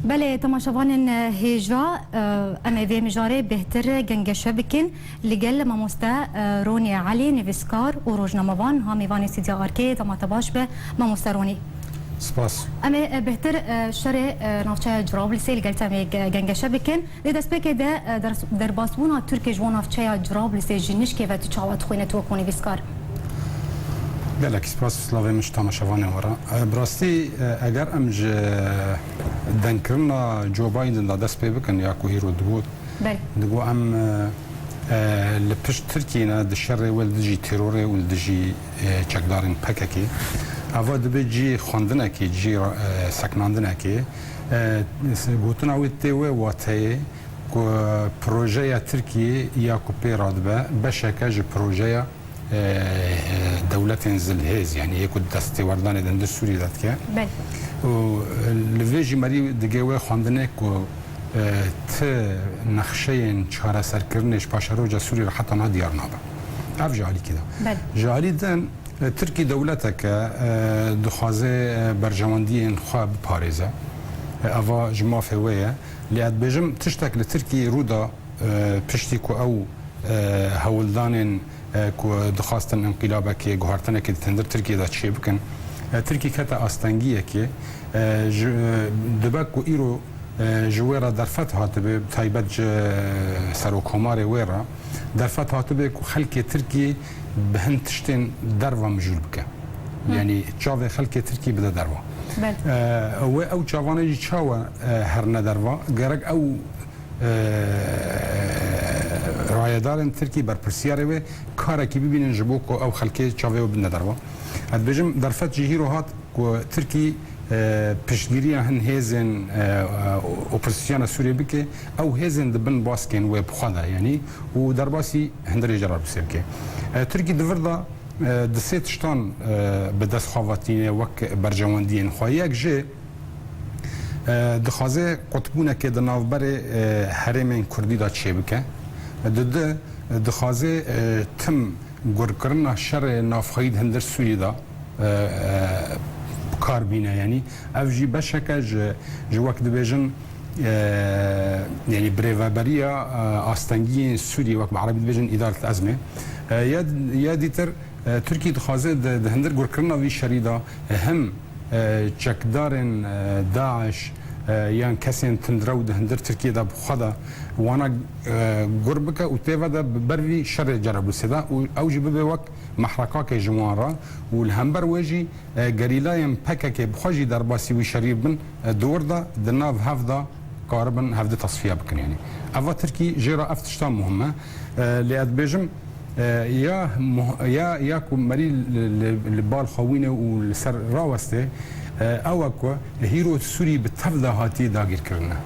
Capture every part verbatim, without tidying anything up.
Belê, temaşevanên hêja, em ê vê mijarê bêhtir gengeşe bikin. Li gel mamoste Ronî Elî, nivîskar û rojnamevan, ha mêvanê Stûdyoya Arkê, dema te baş be, mamoste Ronî. Spas. Em ê bêhtir şerê navçeya Cirablûsê li gel te em ê gengeşe bikin. Di destpêkê de, e, ders-, derbasbûna Tirkê ji bo navçeya Cirablûsê ji nişkê ve tu çawa dixwîne tu wekû nivîskar? Gelek spas û slavê min ji temaşevanê we re. E, bi rastî, e, eger em ji dengkirina Joe Biden de dest pê bikin, ya ku hîro digot, Belê. digot em, e, e, li pişt Tirkiyê ne, di şerê wê li dijî terorê û li dijî, e, çekdarên P K K. Eva dibe cî xwendinekê, cî, e, seknandinekê. E, gotina wê tê wê wateyê ku projeya Tirkiyê ya ku pê radibe beşeke ji projeya, e, dewletên zilhêz, yanî yê ku destêwerdanê di hundir Sûriyê de dike. Belê. Û li vê jî merî dige wê xwendinê ku, e, ti nexşeyên çareserkirinê ji paşeroja Sûriyê re heta niha diyar nabe. Ev ji alîkî de. Belê. Ji alî din, e, Tirkî dewleteke, e, dixwaze, e, berjewendiyên xwe biparêze. E, eva ji mafê wê ye. Lê ez dibêjim, tiştek li Tirkiyê rû da, e, piştî ku ew, e, hewldanên, e, ku dixwastin înqilabekê, guhartinekê di hundir Tirkiyê de çêbikin, e, Tirkî kete astengiyekê, e, ji, e, dibe ku îro, e, ji wê re derfet hatibe, bi taybet ji, e, serokkomarê wê re derfet hatibe ku xelkê Tirkiyê bi hin tiştên derve mijûl bike. Hı. Yanî çavê xelkê Tirkiyê bide derve. Belê. E, wê ew çavane jî çawa, e, herine derve? Gerek ew e, rayedarên Tirkî, berpirsiyarê wê karekî bibînin ji bo ku ew xelkê çavê wê bidine derve. Ez dibêjim, derfet jî hîro hat ku Tirkî, e, piştgiriya hin hêzên, e, e, opozîsyona Sûriyê bike, ew hêzên di bin baskên wê bi xwe de, yanî, û derbasî hundirê Cerablûsê bike. E, Tirkî di vir de, e, di sê tiştan, e, bi dest xwe ve tîne wek berjewendiyên xwe. Yek jê, e, dixwaze qutbûnekê di navberê, e, herêmên kurdî de çêbike. Di du, dixwaze, e, tim gurkirina şerê navxweyî di hundir Sûriyê de, e, e, bi kar bîne. Yanî ev jî beşeke ji, ji wek dibêjin, e, yanî birêveberiya, e, astengiyên Sûriyê, wek bi erebî dibêjin îdaret ezmê. E, ya, ya dîtir, e, Tirkî dixwaze di, di hundir gurkirina vî şerî de, e, him, e, çekdarên, e, DAIŞ, e, yan kesên tundrew di hundir Tirkiyê de bi xwe de wana, e, gur bike û tê ve de bi ber vî şerê Cerablûsê de û ew jî bibe wek mehrekakê ji wan re û li hember wê jî, e, gerîlayên P K K bi xwe jî derbasî wî şerî bibin, e, di wir de di nav hev de karibin hevdi tesfiye bikin. Yanî eva Tirkî jê re ev tişta muhim e. E, lê ez dibêjim, e, ya muh-, ya, ya ku merî li, li, li bal xwe wîne û li ser raweste, e, ew e ku hîro Sûrî bi tev de hatiye dagîrkirine.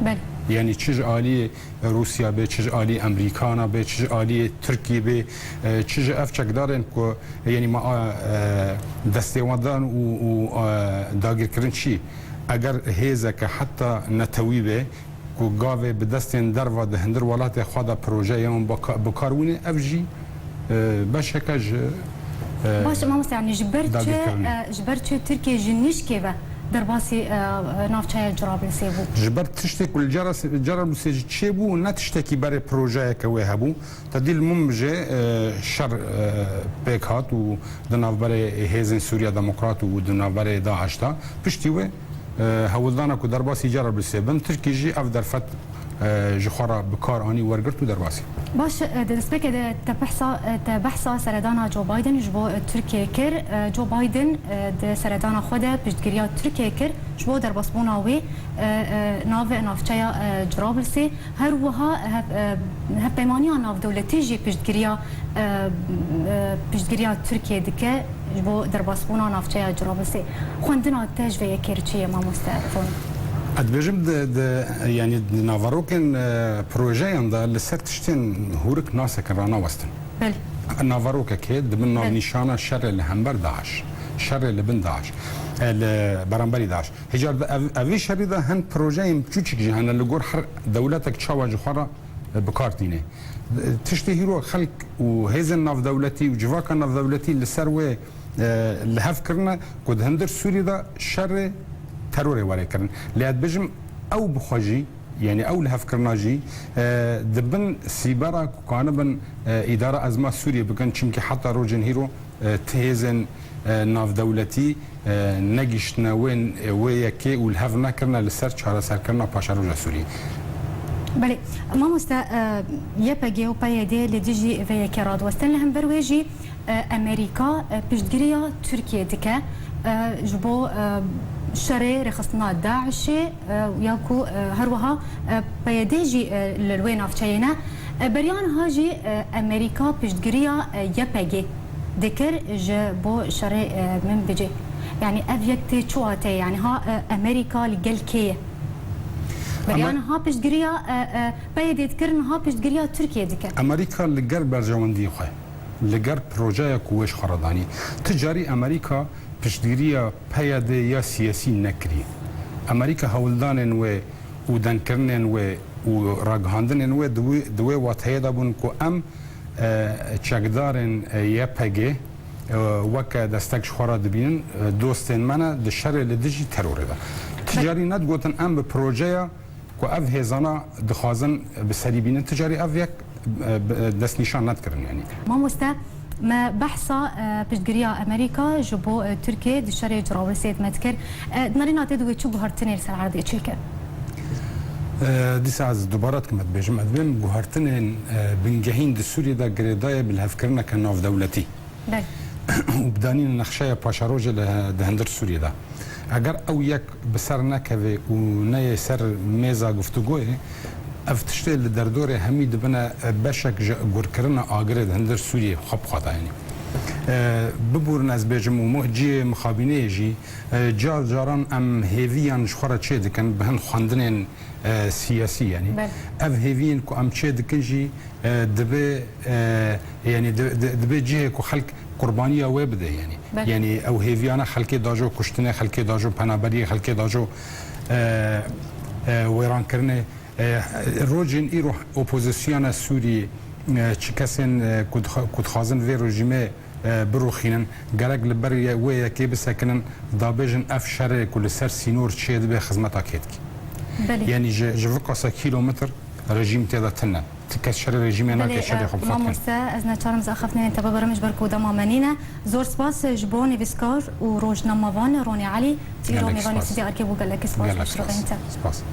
Belê. Yanî çi ji alî Rûsya be, çi ji alî Amerîkana be, çi ji alî Tirkî be, e, çi ji ev çekdarên ku, yanî ma, e, destêwandan û, û, e, dagîrkirin çi? Eger hêzeke heta netewî be, ku gavê bi destên derva di hundir welatê xwe de projeya wan bika-, bi kar wîne, ev jî, e, beşeke ji, e, Baş, mamoste, yanî ji ber çi, dagirkirinê. E, ji ber çi Tirkiye ji nişkê ve derbasî, e, navçeya Cirablûsê bû? Ji ber tiştê ku li Cara-, Carablûsê jî çêbû, ne tiştekî berê projeyeke wê hebû. Te dî li min bijê, e, şer, e, pêk hat û di navberê Hêzên Sûriya Demokrat û di navberê DAIŞ de. Piştî wê, e, hewldana ku derbasî Carablûsê bin, Tirkî jî ev derfet, e, ji xwe re bi kar anî, wergirt û derbasî. Baş, e, di destpêkê de te behsa, e, te behsa seredana Joe Biden ji bo, e, Tirkiyê kir. E, Joe Biden, e, di seredana xwe de piştgiriya Tirkiyê kir ji bo derbasbûna wê, e, e, nav-, navçeya, e, Cirablûsê. Her wiha hev-, e, hevpeymaniya navdewletî jî piştgiriya, e, e, piştgiriya Tirkiyê dike ji bo derbasbûna navçeya Cirablûsê. Xwendina te ji vê yekê re çi ye, mamoste Ronî? Ez dibêjim di, di, yanî di naverokên, e, projeyan de li ser tiştên hûrik nasekin ranawestin. Belê. Naverokekê di bin Belê. navnîşana şerê li hember DAIŞ, şerê li bin DAIŞ, e, li beramberî DAIŞ. Hêcar de ev, evî şerî de hin projeyên çûçik jî hene li gor her dewletek çawa ji xwe re, e, bi kar tîne. E, tiştê hîro xelk û hêzên navdewletî û civaka navdewletî li ser wê, e, li hev kirine ku di hundir Sûrî de şerê terorê were kirin. Lê ez dibêjim, Ew bi xwe jî, yanî ew lihevkirina jî, e, di bin sîbera ku kanibin, e, îdara ezma Sûriyê bikin, çimkî heta rojên hîro, e, ti hêzên, e, navdewletî, e, negihiştine wê, wê yekê û li hev nekirine li ser çareserkirina paşeroja Sûriyê. Belê, mamoste, e, Y P G û P Y D li dijî vê yekê radiwestin, li hember wê jî, e, Amerîka, e, piştgiriya Tirkiyê dike, e, ji bo, e, şerê rêxistina DAIŞê, e, ya ku, e, her wiha, e, P Y D jî, e, li wê navçeyê ne. E, beriya niha jî, e, Amerîka piştgiriya, e, Y P G dikir ji bo şerê, e, Minbicê. Yanî ev yek tê çi wateyê? Yanî ha, e, Amerîka li gel kê ye? Beriya Amer- niha piştgiriya, e, e, P Y D dikir, niha piştgiriya Tirkiyê dike. Amerîka li gel berjewendiyê xwe, li gel projeya ku wê ji xwe re danî. Ti carî Amerîka piştgiriya P Y D ya siyasî nekiriye. Amerîka hewldanên wê û dengkirinên wê û ragihandinên wê di wê, di wê wateyê de bûn ku em, e, çekdarên, e, Y P G, e, weke destek ji xwe re dibînin, e, dostên me ne di şerê li dijî terorê de. Ti carî nedigotin em bi projeya ku ev hêzana dixwazin bi serî bînin, ti carî ev yek, e, bi, e, destnîşan nedikirin, yanî. Mamoste, me behsa, e, piştgiriya Amerîka ji bo, e, Tirkiyê di şerê cirawirsê de me dikir. E, di nerîna te de wê çi guhertinê li ser erdê çêke? E, dîsa ez dubara dikim, ez dibêjim, ez dibêm guhertinên, e, bingehîn di Sûriyê de girêdayê bi lihevkirineke navdewletî. Belê. Û bi danîna nexşeya paşerojê li, di hundir Sûriyê de. Eger ew yek bi ser nekeve û neyê ser mêza guftûgoyê, ev tiştê li derdorê hemî dibine beşek ji gurkirina agirê di hundir Sûriyê xwe bi xwe de, yanî. E, biborin ez bêjim û mu-, cihê mixabîneyê jî, e, car caran em hêviyan ji xwe re çê dikin bi hin xwendinên, e, siyasî, yanî. Belê. Ev hêviyên ku em çê dikin jî, e, dibe, e, yanî di-, di-, dibe cihê ku xelk qurbaniya wê bide, yanî. Belê. Yanî ew hêviyane xelkê dajo kuştinê, xelkê dajo penaberiyê, xelkê dajo, e, e, wêrankirinê. E, rojên îro opozisyona Sûriyê, e, çi kesên, e, ku dixwa-, ku dixwazin vê rejîmê, e, birûxînin, gerek li ber ye-, wê yekê bisekinin, da bêjin ev şerê ku li ser sînor çêdibe xizmeta kê dike. Belê. Yanî ji, ji vê qasa kîlometr rejîm tê de tune. Ti kes şerê rejîmê nake, belê, şerê xwe bi xwe dikin. Mamoste, ez neçarim zexeftinên te bibirim ji ber ku dema me nîne. Zor spas ji bo nivîskar û rojnamevan Ronî Elî. Ti îro mêvanê Studya Erkê bû, gelek spas. Gelek spas. Spas.